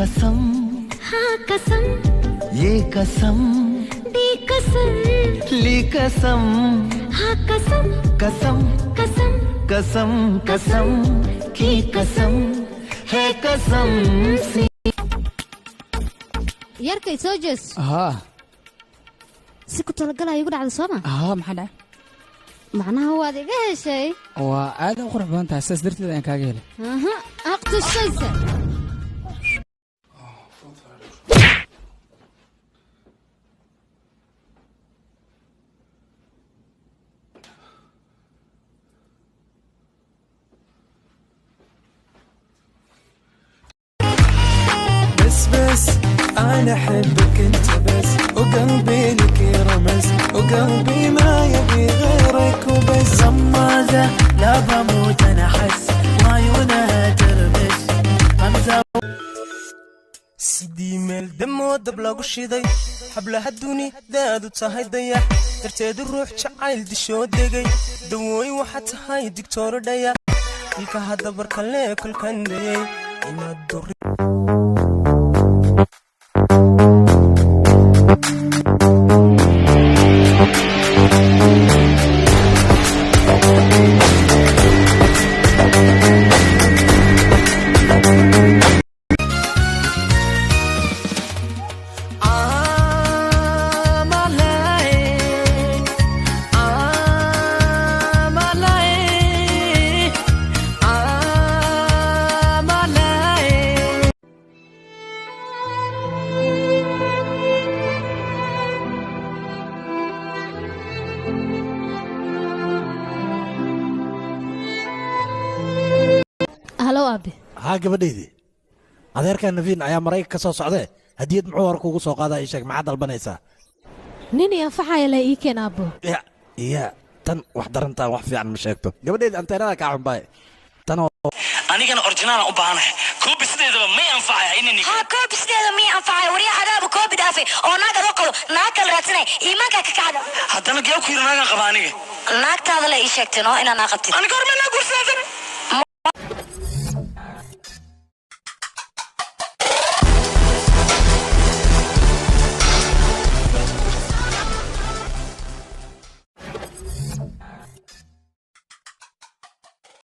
कसम, हाँ कसम, ये कसम, दी कसम, ली कसम, हाँ कसम, कसम कसम, कसम कसम की कसम है कसम सी। Yarkay, soo jees. Haa. Si ku talagalaya igu dhacda, sooma? Haa, maxaa dhacay? Macnaha waad iga heshay. Waa aad u qurux badan tahay, sidaas darteed ayaan kaaga helay. Aha, aqtushaysa. بس بس انا احبك انت بس، وقلبي لك رمز، وقلبي ما يبي غيرك وبس. غمازة لا بموت انا احس، وعيونها ترمس غمزة. Sidii meel damoo dab lagu shiday, hablaha dunidaadu tahay dayax darteedu ruux jacayl dishoo degay. Dawooy waxaa tahay digtooro dhaya ilkaha dabarkale kolkandayay inaad duri. Halow, aabe. Haa, gabadhaydii, adeerkaa Nafiin ayaa Maraykanka ka soo socdee, hadiyad muxuu hor kuugu soo qaadaa? Ii sheeg, maxaad dalbanaysaa? Nin i anfaxaya la ii keen, aabbo. Ya iya, tan wax darantaan, wax fiican ma sheegto gabadhaydi. Anteenada kaa xunbaay tan oo. Anigana original u baahanahay. Koobi sideedaba may anfacaya inani. Haa, koobi sideeda mii anfacay. Waryaa, adaaba koobi dhaafay oo naag adoo qabo naag kala raadsanay, iimaankaa ka kacda. Haddana gee ku yiri naagan qaba aniga? Naagtaada la ii sheegtay noo inaa naa qabtid. Aniga horma naa guursadaan.